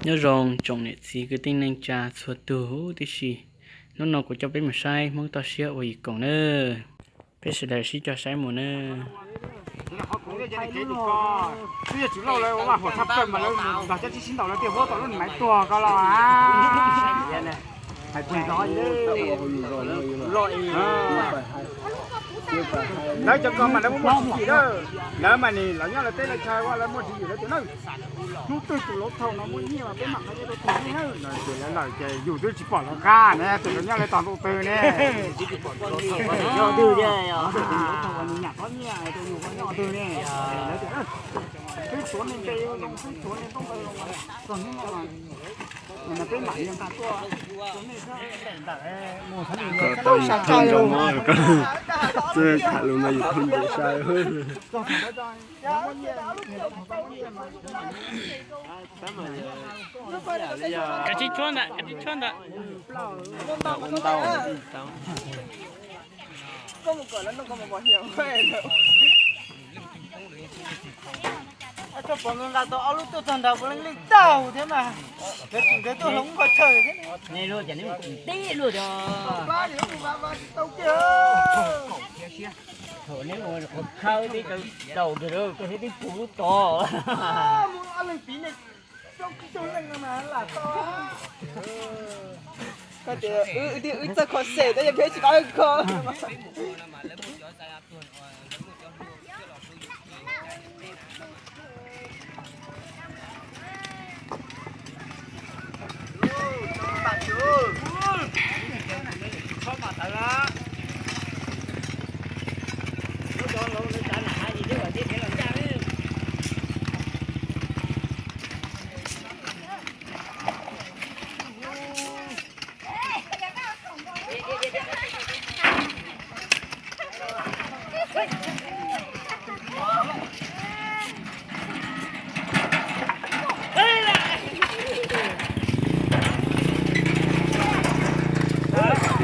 Nyob zoo tsoom niam txiv kwv tij neej tsa txhua tus huv tib si. Hnub no kuv coj peb mus saib Hmoob toj siab ua yim koom nawb. Peb sawv daws sib cog saib mus nawb. Twb yog tsis lauj lawv ua vaj huam tshaj plaws mas lawv mus nrog cov tib sib ntaus lawv tiag huab tau lub maiv tuag ko los. Lawv cov ko mas lawv muaj muaj tswv yim lawm. Lawv mas nim lawv nyob lawv teb lawv chaw ua lawv muaj tswv yim lawv tias na. Hnub twg tus laus thaum no muaj nyiaj mas peb mam qhia rau tus neeg na. Ces lawv lawm ces yus twb tsis pom lawv qab ne, tus laus nyob lawv tos ntu twg ne. Yog twg thiab, tus laus thaum uas nws nyam txhob nyiaj, tus yus nyob twg ne. Lawv tias, twb tuav nej npe zoo, twb tuav nej ntaub ntawv zoo, txog hnub no mas peb mam li nqa tuaj rau nej sab ntawm mus txhab nws tau yus thawj nrau mov ko. Txawj tham lus mas yus thawj nrau sai. Kav tsij tshuab ntawm, kav tsij tshuab ntawm. Txog pom nws nqa tau ob lub tuaj txog nrad puav leej leej tau thiab mas. Nkawd tseem nkawd tuaj hloov qhov chaw thiab. Tib lub thaum neb mus qhov khawb teb chaws daus kawg, koj thiab tib pus lub tod. Koj tias wb txawj kho xes tab yog peb tsis paub kho.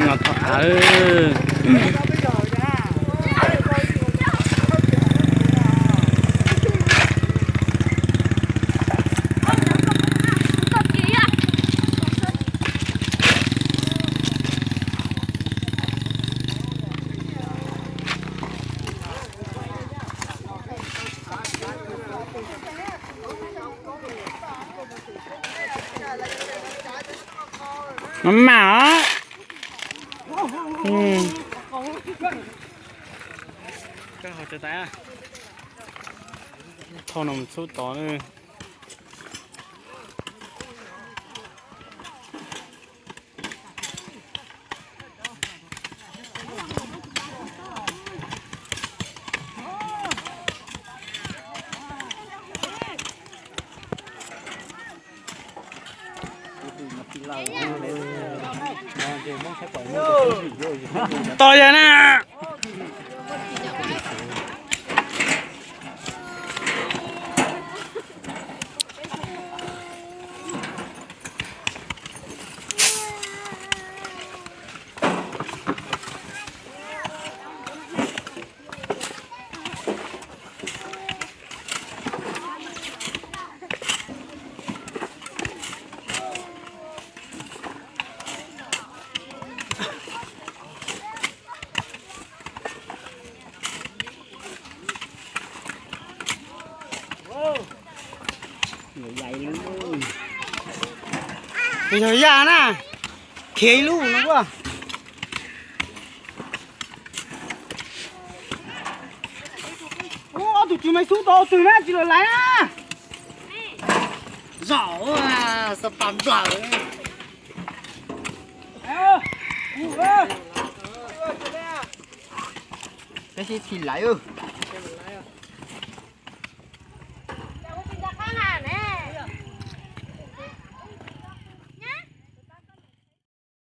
Nyob tom av. Mas mas os. Thauj no mus txhub tod. Tos yog na. Yog yaj na, khiav ib lub no. Ua ob tug tswv meej xub tau twg na tsis los laiv na. Zaum xab pas nplawm. Peb sib thi laiv.